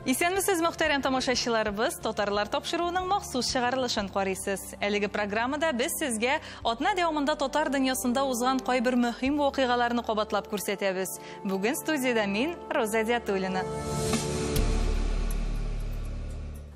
Исәнмесез, мөхтәрәм тамашачыларыбыз, Татарлар тапшыруының махсус чыгарылышын карыйсыз. Әлеге программада без сезгә атна дәвамында татар дөньясында узган кайбер мөһим вакыйгаларны кабатлап күрсәтәбез. Бүген студиядә мин, Роза Диатуллина.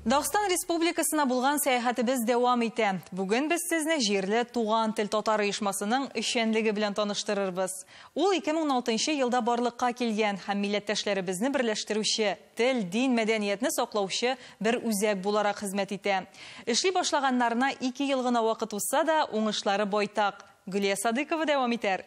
Дагстан Республикасына булган сәяхәтебез дәвам итә. Бүген без сезне җирле Туган тел татар оешмасының эшчәнлеге белән таныштырырбыз. Ул 2016 елда барлыкка килгән һәм милләттәшләребезне берләштерүче, тел, дин, мәдәниятне саклаучы бер үзәк буларак хезмәт итә. Эшли башлаганнарына 2 ел гына вакыт узса да, уңышлары байтак. Гөлия Садыкова дәвам итәр.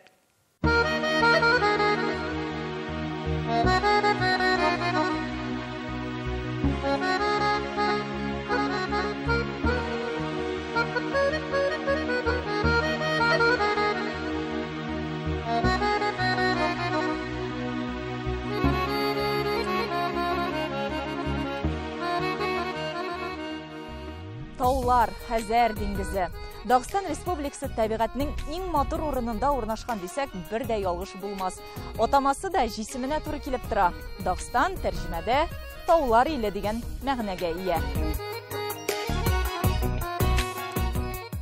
Таулар, Хәзәр диңгезе. Дагстан Республикасы табигатьнең иң матур урынында урнашкан дисәк, бер дә ялгыш булмас. Атамасы да җисеменә туры килеп тора. Дагстан тәрҗемәдә таулар иле дигән мәгънәгә ия.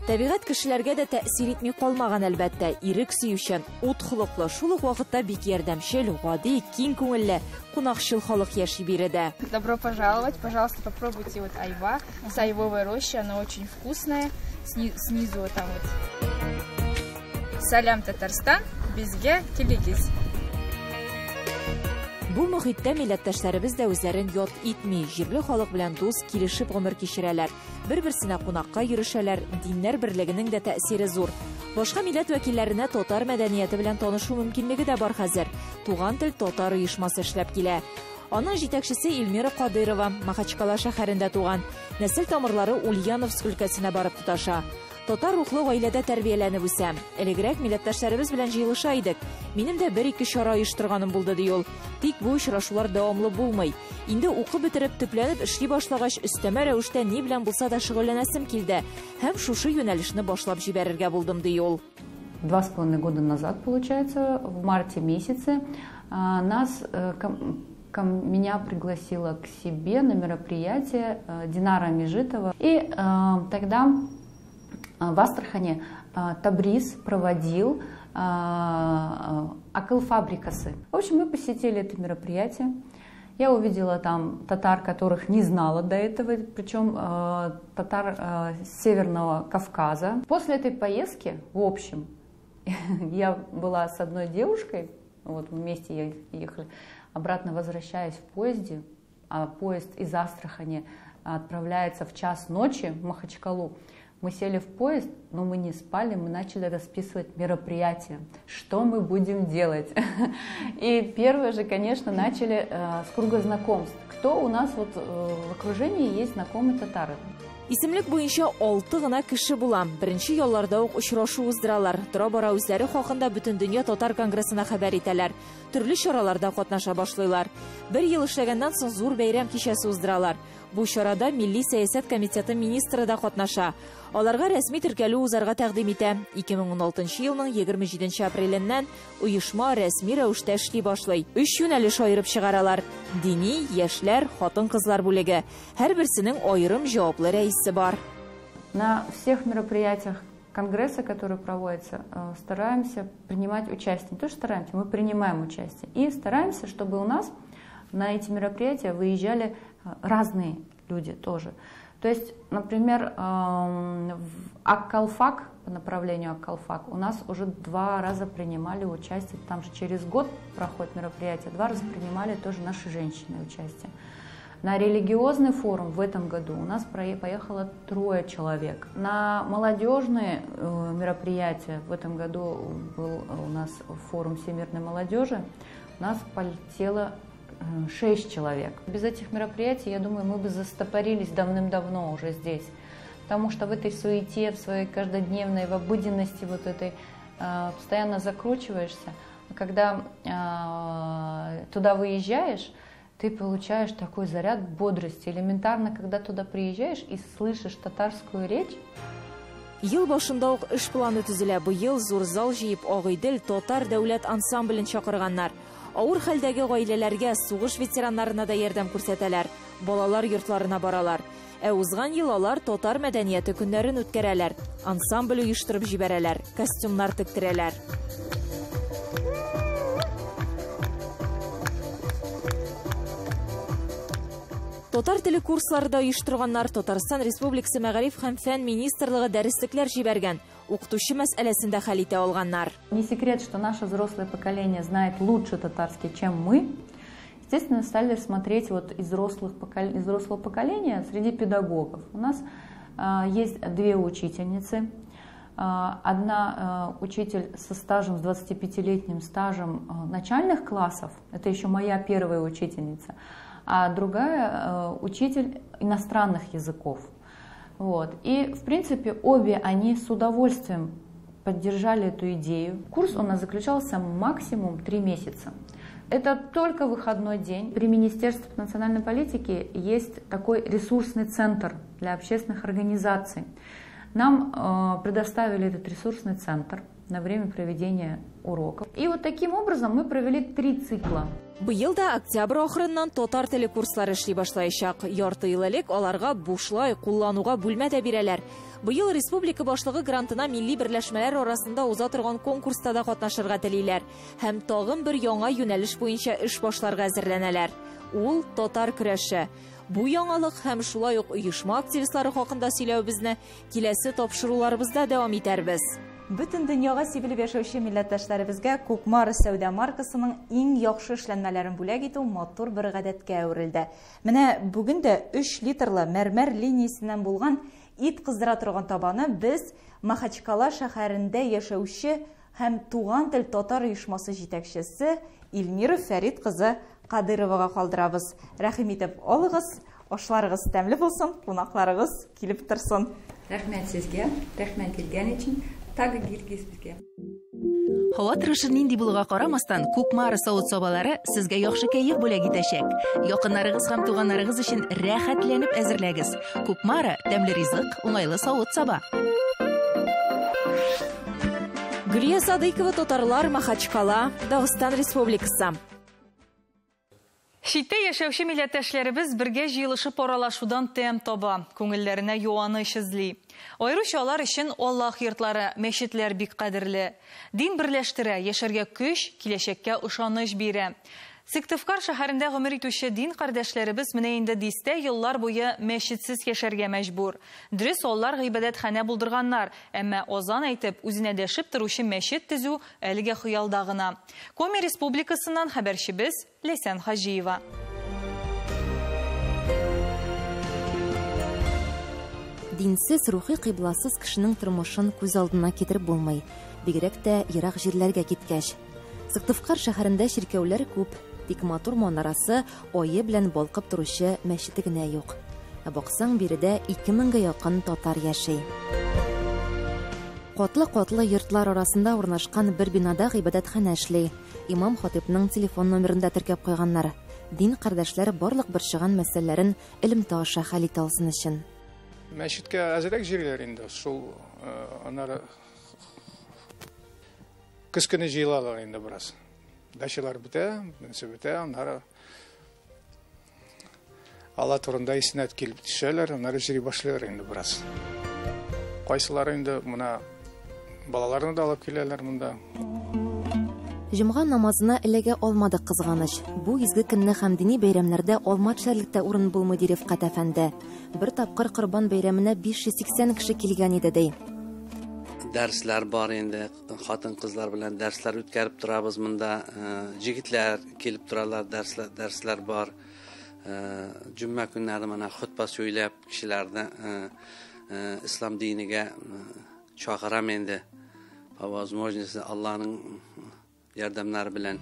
Табигать кешеләргә дә тәэсир итми калмаган, әлбәттә. Ирек сөючән, ут холыклы, шул ук вакытта бик ярдәмчел, гади, киң күңелле, кунакчыл халык яши биредә. Добро пожаловать, пожалуйста, попробуйте вот айва с айвовой рощи, она очень вкусная, снизу вот там вот. Салям, Татарстан, безгә килегез. Бу мохиттә милләттәшләребез дә үзләрен ят итми, җирле халык белән дус килешеп гомер кичерәләр. Бер-берсенә кунакка йөрешәләр, диннәр берлегенең дә тәэсире зур. Башка милләт вәкилләренә татар мәдәнияте белән танышу мөмкинлеге дә бар хәзер. Туган тел татар оешмасы эшләп килә. Аның җитәкчесе Эльмира Кадырова Махачкала шәһәрендә туган. Нәсел тамырлары Ульяновск өлкәсенә барып тоташа. Татар рухлы гаиләдә тәрбияләнеп үсә. Элегрәк милләттәшләребез белән җыелыша идек. Минем дә бер-ике чара оештырганым булды, ди ул. Тик бу очрашулар дәвамлы булмый. Инде укып бетереп, төпләнеп эшли башлагач, өстәмә рәвештә ни белән булса да шөгыльләнәсем килде. Һәм шушы юнәлешне башлап җибәрергә булдым, ди ул. 2,5 года назад, получается, в марте месяце, нас меня пригласила к себе на мероприятие Динара Межитова. И тогда в Астрахани Табриз проводил акылфабрикасы. В общем, мы посетили это мероприятие. Я увидела там татар, которых не знала до этого, причем татар Северного Кавказа. После этой поездки, в общем, я была с одной девушкой, вот вместе ехали, обратно возвращаясь в поезде, а поезд из Астрахани отправляется в 1:00 ночи в Махачкалу. Мы сели в поезд, но мы не спали, мы начали расписывать мероприятия, что мы будем делать. И первое же, конечно, начали с круга знакомств. Кто у нас вот в окружении есть знакомые татары? Исемлек буенча 6 гына кеше була. Беренче ялларда ук очрашу уздыралар. Тора-бара үзләре хакында Бөтендөнья татар конгрессына хәбәр итәләр. Төрле чараларда катнаша башлыйлар. Бер ел эшләгәннән соң зур бәйрәм кичәсе уздыралар. Бу чарада Милли сәясәт комитеты министры да катнаша. Аларга рәсми теркәлү узарга тәкъдим итә. 2016 елның 27 апреленнән оешма рәсми рәвештә эшли башлый. 3 юнәлеш аерып чыгаралар: дини, яшьләр, хатын-кызлар бүлеге. Һәрберсенең аерым җаваплы рәисе бар. На всех мероприятиях конгресса, которые проводятся, стараемся принимать участие. Не то, что стараемся, мы принимаем участие. И стараемся, чтобы у нас на эти мероприятия выезжали разные люди тоже. То есть, например, в Аккалфак, по направлению Аккалфак, у нас уже 2 раза принимали участие, там же через год проходит мероприятие, 2 раза принимали тоже наши женщины участие. На религиозный форум в этом году у нас поехало 3 человек. На молодежные мероприятия в этом году был у нас форум всемирной молодежи, у нас полетело 6 человек. Без этих мероприятий, я думаю, мы бы застопорились давным-давно уже здесь. Потому что в этой суете, в своей каждодневной, в обыденности вот этой постоянно закручиваешься. А когда туда выезжаешь, ты получаешь такой заряд бодрости. Элементарно, когда туда приезжаешь и слышишь татарскую речь. Ел башында ук эш планы төзелә. Быел зур зал җыеп, Агыйдел татар дәүләт ансамблен чакырганнар. Авыр хәлдәге гаиләләргә, сугыш ветераннарына да ярдәм күрсәтәләр. Балалар йортларына баралар. Ә узган ел алар татар мәдәнияте көннәрен үткәрәләр. Ансамбль оештырып җибәрәләр, костюмнар тектерәләр. Татар теле курслары да оештырганнар. Татарстан Республикасы Мәгариф һәм фән министрлыгы дәреслекләр җибәргән. Укытучы мәсьәләсен дә хәл итә алганнар. Не секрет, что наше взрослое поколение знает лучше татарский, чем мы. Естественно, стали смотреть вот из взрослого поколения среди педагогов. У нас есть две учительницы. Одна учитель со стажем, с 25-летним стажем начальных классов, это еще моя первая учительница, а другая учитель иностранных языков. Вот. И, в принципе, обе они с удовольствием поддержали эту идею. Курс у нас заключался максимум 3 месяца. Это только выходной день. При Министерстве национальной политики есть такой ресурсный центр для общественных организаций. Нам предоставили этот ресурсный центр на время проведения уроков. И вот таким образом мы провели 3 цикла. Быел да октябрь ахырыннан татар теле курслары эшли башлаячак. Ярты ел элек аларга бушлай куллануга бүлмә дә бирәләр. Быел республика башлыгы грантына милли берләшмәләр арасында уза торган конкурста да катнашырга телиләр. Һәм тагын бер яңа юнәлеш буенча эш башларга әзерләнәләр. Ул татар көрәше. Бу яңалык һәм шулай ук оешма активистлары хакында сөйләүебезне киләсе тапшыруларыбызда дәвам итәрбез. Бөтен дөньяга сибелеп яшәүче милләттәшләребезгә Кукмара сәүдә маркасының иң яхшы эшләнмәләрен бүләк итү матур бер гадәткә әверелде. Менә бүген дә 3 литрлы мәрмәр линиясеннән булган ит кыздыра торган табаны без Махачкала шәһәрендә яшәүче һәм Туган тел татар оешмасы җитәкчесе Эльмира Фәрит кызы Кадыровага калдырабыз. Рәхим итеп алыгыз, ашларыгыз тәмле булсын, кунакларыгыз килеп торсын. Рәхмәт сезгә, рәхмәт килгән өчен. Тагы килгез безгә. Һава торышы нинди булуга карамастан, Кукмара савыт-сабалары сезгә яхшы кәеф бүләк итәчәк. Якыннарыгыз һәм туганнарыгыз өчен рәхәтләнеп әзерләгез. Кукмара тәмле ризык, уңайлы савыт-саба. Гөлия Садыйкова, татарлар, Махачкала, Дагыстан Республикасы. Читтә яшәүче милләттәшләребез бергә җыелышып аралашудан тәм таба, күңелләренә юаныч эзли. Аеруча алар өчен Аллаһ йортлары, мәчетләр бик кадерле. Дин берләштерә, яшәргә көч, киләчәккә ышаныч бирә. Сыктывкар шәһәрендә гомер итүче дин кардәшләребез менә инде дистә еллар буе мәчетсез яшәргә мәҗбүр. Дөрес, алар гыйбадәтханә булдырганнар, әмма азан әйтеп, үзенә дәшеп торучы мәчет төзү әлегә хыялда гына. Коми Республикасыннан хәбәрчебез Ләйсән Хаҗиева. Динсез, рухи кыйбласыз кешенең тормышын күз алдына китереп булмый. Бигрәк тә ерак җирләргә киткәч. Сыктывкар шәһәрендә чиркәүләр күп, тик матур манарасы айы белән балкып торучы мәчете генә юк. Ә баксаң, биредә 2000гә якын татар яши. Катлы-катлы йортлар арасында урнашкан бер бинада гыйбадәтханә эшли. Имам хатипның телефон номерын да теркәп куйганнар. Дин кардәшләр барлык борчыган мәсьәләләрен элемтә аша хәл итә алсын өчен. Мәчеткә әзрәк җирләр инде, шул аннары көз көне җыелалар инде бераз. Дачалар бетә, нәрсә бетә, аннары Алла турында исенә килеп төшәләр, аннары йөри башлыйлар инде бераз. Кайсылары инде менә балаларны да алып киләләр монда. Җомга намазына эләгә алмадык, кызганыч. Бу изге көнне һәм дини бәйрәмнәрдә алма төшәрлек тә урын булмый, ди Рифкать әфәнде. Бер тапкыр Корбан бәйрәменә 580 кеше килгән иде, ди. Дәресләр бар инде, хатын-кызлар белән дәресләр үткәреп торабыз монда. Җегетләр килеп торалар, дәресләр бар. Җомга көннәре менә хутба сөйләп кешеләрне ислам динигә чакырам инде. По возможности Аллаһның ярдәмнәре белән.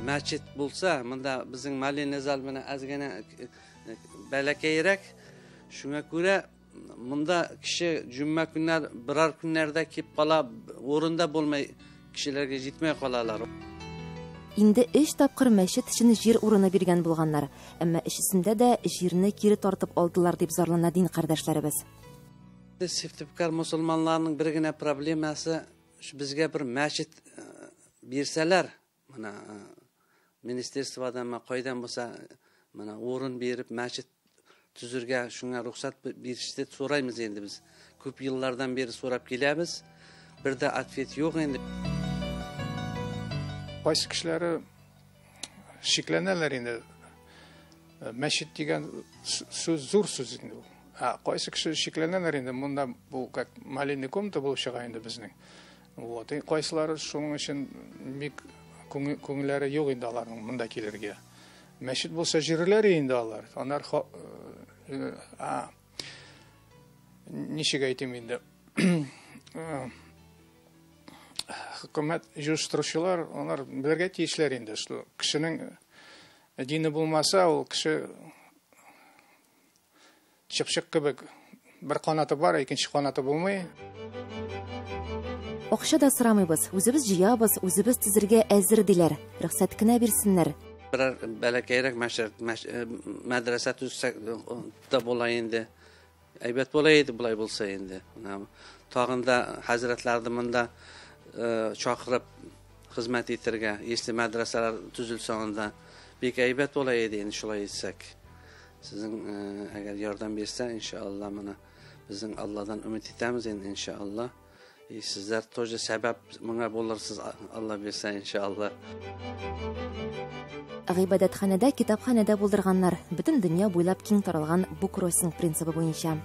Мәчет булса, монда безнең молельный зал менә әз генә бәләкәйрәк. Шуңа күрә монда кеше җомга көннәр, берәр көннәрдә килеп кала, урында булмай, кешеләргә җитмәй калалар. Инде 3 тапкыр мәчет өчен җир урыны биргән булганнар, әмма өчесендә дә җирне кире тартып алдылар, дип зарлана дин кардәшләребез. Сыктывкар мусульманнарның бер генә проблемасы, безгә бер мәчет бирсәләр, менә министерстводан кайдан булса, менә урын биреп мәчет төзергә шуңа рөхсәт биришне сораймыз инде без. Күп еллардан бери сорап киләбез. Бер дә ответ юк инде. Кайсы кешеләре шикләнәләр инде. Мәчет дигән сүз зур сүз инде ул. Ә кайсы кеше шикләнәләр инде, монда бу как молельный комната булып чыга инде безнең. Вот. И кайсылары шуның өчен бик күңелләре юк инде аларның монда килергә. Мәчет булса җирләр инде алар. Анар ничек әйтим инде. Хөкүмәт җыештыручылар, алар белергә тиешләр инде, что кешенең дине булмаса, ул кеше чыпчык кебек бер канаты бар, икенче канаты булмый. Акча да сорамыйбыз, үзебез җыябыз, үзебез төзергә әзер диләр. Рөхсәт кенә бирсеннәр. Берәр бәләкәйрәк мәдрәсә төзсәк тә була инде. Әйбәт була иде болай булса инде. Тагын да хәзрәтләрне монда чакырып хезмәт итәргә, если мәдрәсәләр төзелсә анда бик әйбәт була иде инде шулай итсәк. Сезнең әгәр ярдәм бирсә, иншалла, моны безнең Алладан өмет итәбез инде, иншалла. И сезләр тоже сәбәп моңа булырсыз, Алла бирсә, иншалла. Гыйбадәтханәдә китапханәдә булдырганнар, бөтен дөнья буйлап киң таралган буккроссинг принцибы буенча.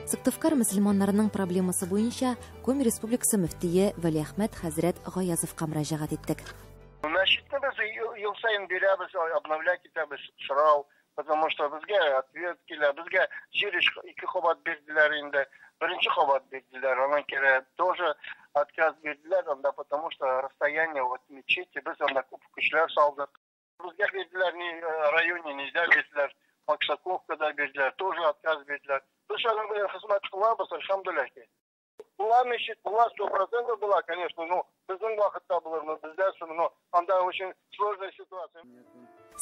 Сыктывкар мөселманнарының проблемасы буенча Коми Республикасы мөфтие Вәлиәхмәт хәзрәт Гаязовка мөрәҗәгать иттек. Мәчетне без ел саен бирәбез, обновлять итәбез, сорау, потому что безгә ответ килә, безгә җир ике кабат бирделәр инде, беренче кабат бирделәр, аннан кире тоже отказ бирделәр анда, потому что расстояние от мечети, без анда күп көчләр салдык. Безгә бирделәр, ни районе нельзя бирделәр, Максаковкада бирделәр, тоже отказ бирделәр. Без аның белән хезмәт кылабыз, әлхәмдүлилләһ. Була мәчет, була 100% була, конечно, но безнең вакытта булырмы, бездә соң, но анда очень сложная ситуация.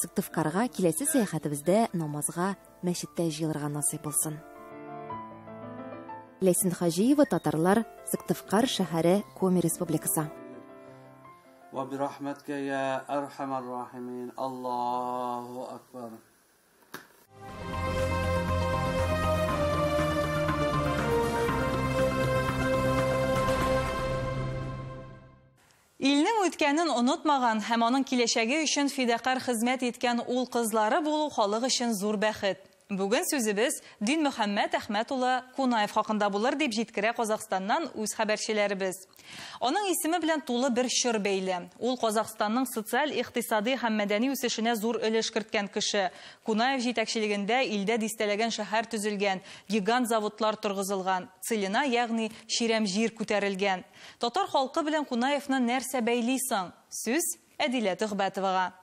Сыктывкарга киләсе сәяхәтебездә намазга мәчеттә җыелырга насыйп булсын. Ләйсән Хаҗиева, татарлар, Сыктывкар шәһәре, Коми Республикасы. Ва бирахмәткә я архамар рахимин. Аллаһу акбар. Илнең үткәнен онытмаган һәм аның киләчәге өчен фидакар хезмәт иткән ул кызлары булу халык өчен зур бәхет. Бүген сүзебез Динмөхәммәт Әхмәт улы Кунаев хакында булыр дип җиткерә Казахстаннан үз хәбәрчеләребез. Аның исеме белән тулы бер чор бәйле. Ул Казахстанның социаль, икътисади һәм мәдәни үсешенә зур өлеш керткән кеше. Кунаев җитәкчелегендә илдә дистәләгән шәһәр төзелгән, гигант заводлар торгызылган, целина, ягъни чирәм җир күтәрелгән. Татар халкы белән Кунаевны нәрсә бәйли соң? Сүз Әдилә Төхбәтовага.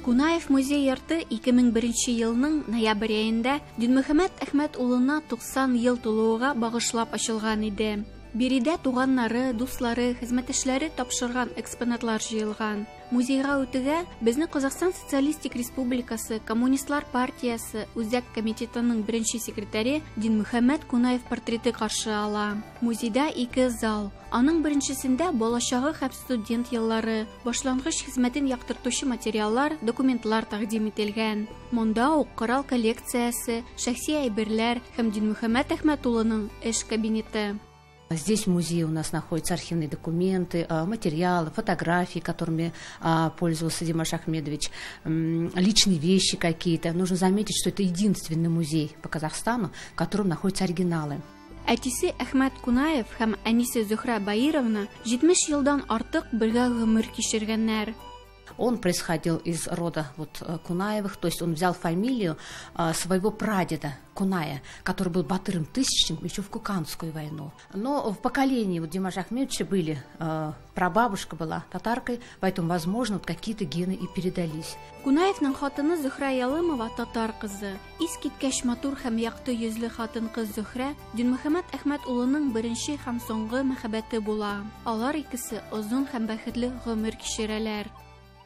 Кунаев музей йорты 2001 елның ноябрь аенда Динмөхәммәт Әхмәт улына 90 ел тулуга багышлап ачылган иде. Биредә туганнары, дуслары, хезмәттәшләре тапшырган экспонатлар җыелган. Музейга үтүгә безне Казахстан Социалистик Республикасы Коммунистлар партиясе Үзәк комитетының беренче секретаре Динмөхәммәт Кунаев портреты каршы ала. Музейда ике зал. Аның беренчесендә балачагы һәм студент еллары, башлангыч хезмәтен яктыртучы материаллар, документлар тәкъдим ителгән. Монда ук корал коллекциясе, шәхси әйберләр һәм Динмөхәммәт Әхмәт улының эш кабинеты. Здесь в музее у нас находятся архивные документы, материалы, фотографии, которыми пользовался Димаш Ахмедович, личные вещи какие-то. Нужно заметить, что это единственный музей по Казахстану, в котором находятся оригиналы. Әтисе Әхмәт Кунаев һәм әнисе Зөһрә Баировна 70 елдан артык бергә гомер кичергәннәр. Он происходил из рода вот Кунаевых, то есть он взял фамилию своего прадеда Куная, который был батыром тысячным еще в Куканскую войну. Но в поколении вот Димаша Ахмедовича были, прабабушка была татаркой, поэтому, возможно, вот какие-то гены и передались. Кунаевның хатыны Зөһрә Ялымова татар кызы. Искиткеч матур һәм якты йөзле хатын-кыз Зөһрә Динмөхәммәт Әхмәт улының беренче һәм соңгы мәхәббәте була. Алар икесе озын һәм бәхетле гомер кичерәләр.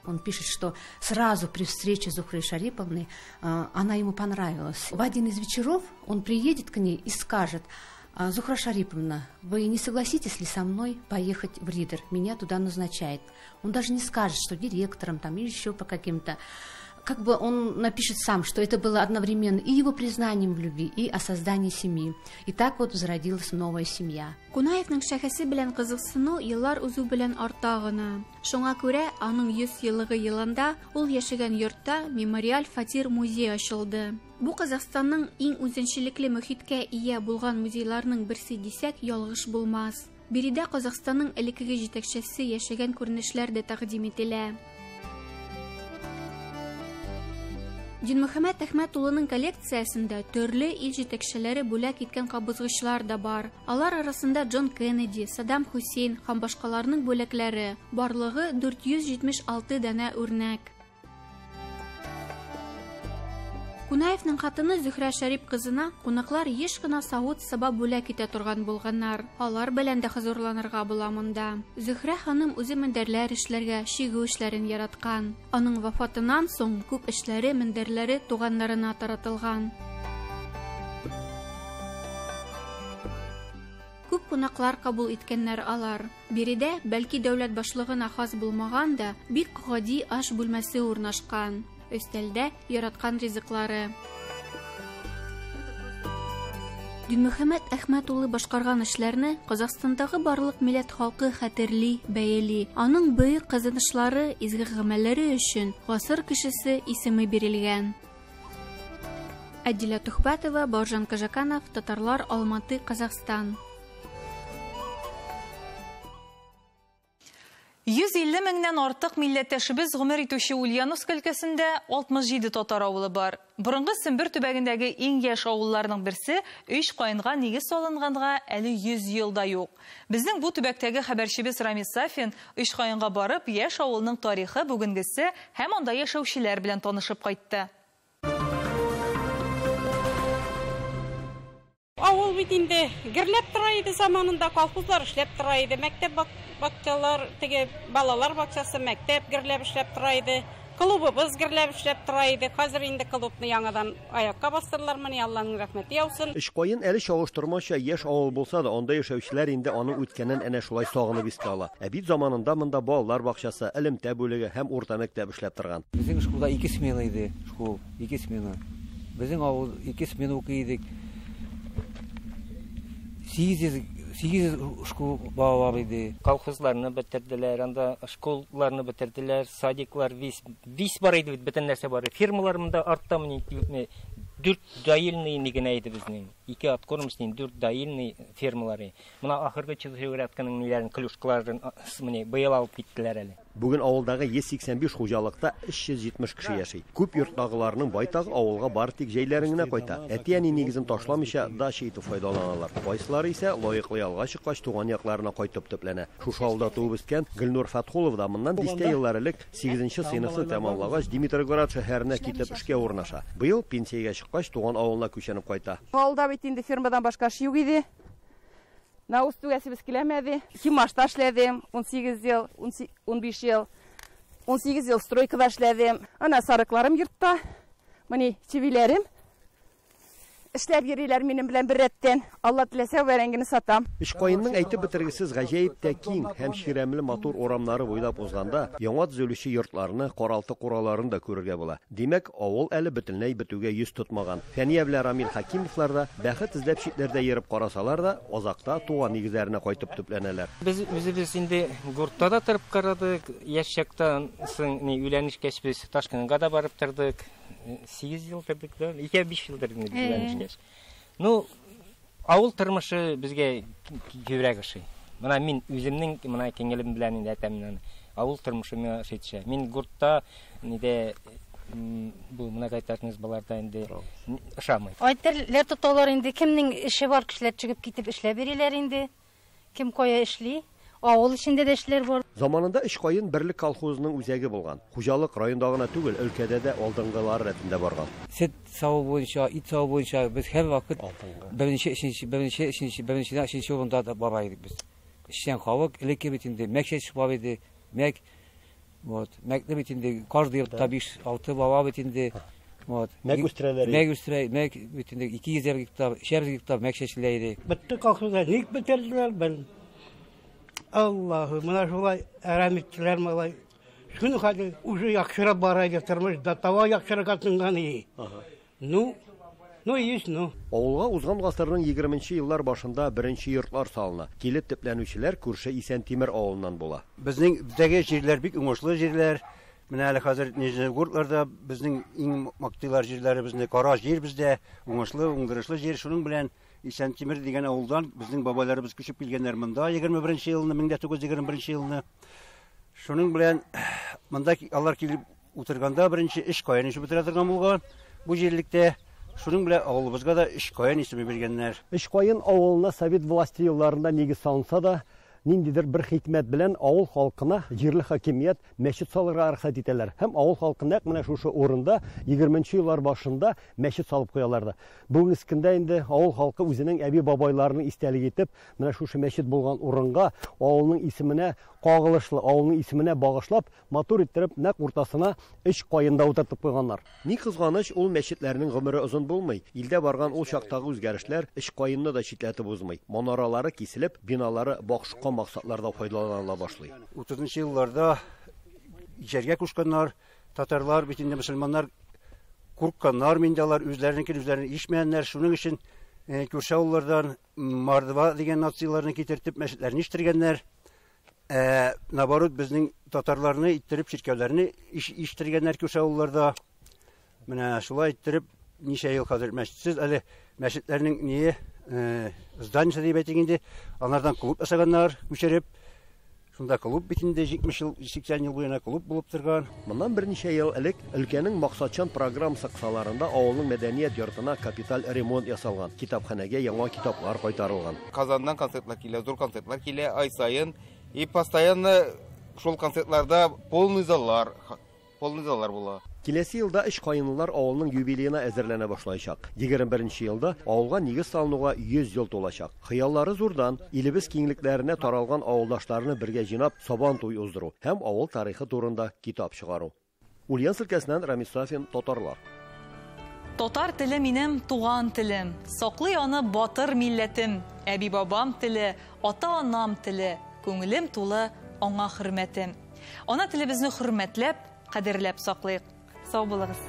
Он пишет, что сразу при встрече с Зухрой Шариповной она ему понравилась. В один из вечеров он приедет к ней и скажет: «Зухра Шариповна, вы не согласитесь ли со мной поехать в Ридер? Меня туда назначает». Он даже не скажет, что директором там или еще по каким-то. Как бы он напишет сам, что это было одновременно и его признанием в любви, и о создании семьи. И так вот зародилась новая семья. Кунаевның шәхесе белән кызыксыну еллар узу белән арта гына. Шуңа күрә аның 100 еллыгы елында ул яшәгән йортта мемориаль фатир музей ачылды. Бу Казахстанның иң үзенчәлекле мөхиткә ия булган музейларның берсе дисәк ялгыш булмас. Биредә Казахстанның элеккеге җитәкчесе яшәгән күренешләр дә тәкъдим ителә. Динмөхәммәт Әхмәт улының коллекциясендә төрле ил җитәкчеләре бүләк иткән кабызгычлар да бар. Алар арасында Джон Кеннеди, Саддам Хусейн һәм башкаларның бүләкләре. Барлыгы 476 данә үрнәк. Кунаевның хатыны Зөһрә Шәрип кызына кунаклар еш кына савыт-саба бүләк итә торган булганнар. Алар белән дә хозурланырга була монда. Зөһрә ханым үзе мендәрләр эшләргә, чигү эшләрен яраткан. Аның вафатыннан соң күп эшләре, мендәрләре туганнарына таратылган. Күп кунаклар кабул иткәннәр алар. Биредә, бәлки дәүләт башлыгына хас булмаган да, бик гади аш бүлмәсе урнашкан. Өстәлдә яраткан ризыклары. Динмөхәммәт Әхмәт улы башкарган эшләрне Казахстандагы барлык милләт халкы хәтерли, бәяли. Аның бөек казанышлары, изге гамәлләре өчен гасыр кешесе исеме бирелгән. Әдилә Тухбатова, Бауыржан Кажаканов, Татарлар, Алматы, Казахстан. 150 меңнән артык милләттәшебез гомер итүче Ульяновск өлкәсендә 67 татар авылы бар. Борынгы Сембер төбәгендәге иң яшь авылларның берсе Өч Каенга нигез салынганга әле 100 ел да юк. Безнең бу төбәктәге хәбәрчебез Рамис Сафин Өч Каенга барып, яшь авылның тарихы, бүгенгесе һәм анда яшәүчеләр белән танышып кайтты. Авыл бит инде гөрләп тора иде заманында, колхозлар эшләп тора иде, мәктәп бакчалар, теге балалар бакчасы, мәктәп гөрләп эшләп тора иде, клубыбыз гөрләп эшләп тора иде. Хәзер инде клубны яңадан аякка бастырдылар, менә Алланың рәхмәте яусын. Өч Каен әле чагыштырмача яшь авыл булса да, анда яшәүчеләр инде аның үткәнен әнә шулай сагынып искә ала. Ә бит заманында монда балалар бакчасы, элемтә бүлеге һәм урта мәктәп эшләп торган. Безнең школда 2 смена иде, школ 2 смена. Безнең авыл 2 смена укый идек. 800 школ балалар иде. Колхозларны бетерделәр, анда школларны бетерделәр, садиклар, вис бар иде, бөтен нәрсә бар. Фирмалар монда артта менә 4 доильный генә иде безнең. 2 откормочный, 4 доильный фермалары. Мына ахыргы чызгыратканың ниләрен, клюшкаларын менә быел алып киттеләр әле. Бүген авылдагы 185 хуҗалыкта 370 кеше яши. Күп йорттагыларның байтагы авылга бары тик җәйләрен генә кайта. Әти-әни нигезен ташламыйча дача итеп файдаланалар. Кайсылары исә лаеклы ялга чыккач туган якларына кайтып төпләнә. Шушы авылда туып үскән Гөлнур Фатхулова да моннан дистә еллар элек 8нче сыйныфны тәмамлагач Димитроград шәһәренә китеп эшкә урнаша. Быел пенсиягә чыккач туган авылына күченеп кайта. Авылда бит инде фермадан башка эш юк иде. Навоз түгәсебез киләмәде. Химашта эшләдем 18 ел, 15 ел. 18 ел стройкада эшләдем. Ана сарыкларым йортта. Менә чебиләрем. Эшләп йөриләр минем белән бер рәттән. Алла теләсә, бәрәңгене сатам. Өч Каенның әйтеп бетергесез гаҗәеп тә киң һәм чирәмле матур урамнары буйлап узганда, яңа төзелүче йортларны, каралты-кураларын да күрергә була. Димәк, авыл әле бөтенләй бетүгә йөз тотмаган. Фәния белән Рамил Хакимовлар да бәхет эзләп читләрдә йөреп карасалар да, азакта туган нигезләренә кайтып төпләнәләр. Без үзебез инде гуртта да торып карадык, яшь чактан соң өйләнешкәч без Ташкентка да барып тордык. 8 ел тордык да, 2-5 ел тордык өйләнешкәч. Ну, авыл тормышы безгә күбрәк ошый. Менә мин үземнең менә киңелем белән инде әйтәм менә. Авыл тормышы миңа ошый төшә. Мин гуртта нидә бу многоэтажный баларда инде ошамый. Айтерләр тоталар инде, кемнең эше бар, кешеләр чыгып китеп эшләп бирәләр инде. Кем кая эшли? Авыл эчендә дә эшләр бар. Заманында Өч Каен берлек колхозының үзәге булган. Хуҗалык районда гына түгел, өлкәдә дә алдынгылар рәтендә барган. Сөт саву буенча, ит саву буенча без һәрвакыт беренче, өченче, беренче, өченче, беренчедән өченче урында да бара идек без. Эшчән халык, элекке бит инде мәк чәчеп бар иде, мәк. Вот. Мәкне бит инде каждый йортта 5-6 бала бит инде. Вот. Мәк үстерәләр. Мәк үстерә, мәк бит инде 200 гектар, 300 гектар мәк чәчелә иде. Бетте колхозда, ник бетерделәр бел. Аллаһу, менә шулай әрәм иттеләр малай. Шуны хәзер уже яхшырак бара иде тормыш, до того яхшырак тынган иде. Ну, ну есть, ну. Авылга узган гасырның 20 еллар башында беренче йортлар салына. Килеп төпләнүчеләр күрше Исәнтимер авылыннан була. Безнең бездәге җирләр бик уңышлы җирләр. Менә әле хәзер Нижнегордларда безнең иң мактыйлар җирләребезне, кара җир бездә, уңышлы, уңдырышлы җир. Шуның белән Исәнтимер дигән авылдан безнең бабайларыбыз күчеп килгәннәр монда 21 елны, 1921 елны. Шуның белән монда алар килеп утырганда беренче эш каен ишеп бетерә торган булган. Бу җирлектә шуның белән авылыбызга да Өч каен исеме биргәннәр. Өч каен авылына совет власте елларында нигез салынса да, ниндидер бер хикмәт белән авыл халкына җирле хакимият мәчет салырга рөхсәт итәләр. Һәм авыл халкы нәкъ менә шушы урында 20 еллар башында мәчет салып куялар да. Бүгенге көндә инде авыл халкы үзенең әби-бабайларының истәлеге итеп, менә шушы мәчет булган урынга авылның исеменә кагылышлы, авылның исеменә багышлап, матур иттереп нәкъ уртасына өч каен да утыртып куйганнар. Ни кызганыч, ул мәчетләрнең гомере озын булмый. Илдә барган ул чактагы үзгәрешләр өч каенны да читләтеп узмый. Манаралары киселеп, биналары башка максатларда файдаланыла башлый. 30 елларда җиргә кушканнар, татарлар бит инде мөселманнар куркканнар инде алар үзләренекен үзләрен ишмәгәннәр. Шуның өчен күрше авыллардан мордва дигән нацияларны китертеп мәчетләрне иштергәннәр. Наоборот, безнең татарларны иттереп чиркәүләрне иштергәннәр күрше авылларда. Менә шулай иттереп ничә ел хәзер мәчетсез, әле мәчетләрнең ние зданиесе дип әйтик инде, анардан клуб ясаганнар, күчереп. Шунда клуб бит инде 70 ел, 80 ел буена клуб булып торган. Моннан берничә ел элек өлкәнең максатчан программасы кысаларында авылның мәдәният йортына капиталь ремонт ясалган. Китапханәгә яңа китаплар кайтарылган. Казаннан концертлар килә, зур концертлар килә ай саен. И постоянно шул концертларда полный заллар, полный заллар була. Киләсе елда өч каенлылар авылның юбилеена әзерләнә башлаячак. 21 елда авылга нигез салынуга 100 ел тулачак. Хыяллары зурдан, илебез киңлекләренә таралган авылдашларны бергә җыйнап Сабан туй уздыру һәм авыл тарихы турында китап чыгару. Ульяновск өлкәсеннән Рамис Сафин, Татарлар. Татар теле минем туган телем. Саклый аны батыр милләтем. Әби-бабам теле, ата-анам теле. Күңелем тулы аңа хөрмәтем. Ана телебезне хөрмәтләп, кадерләп саклыйк. Сау булыгыз.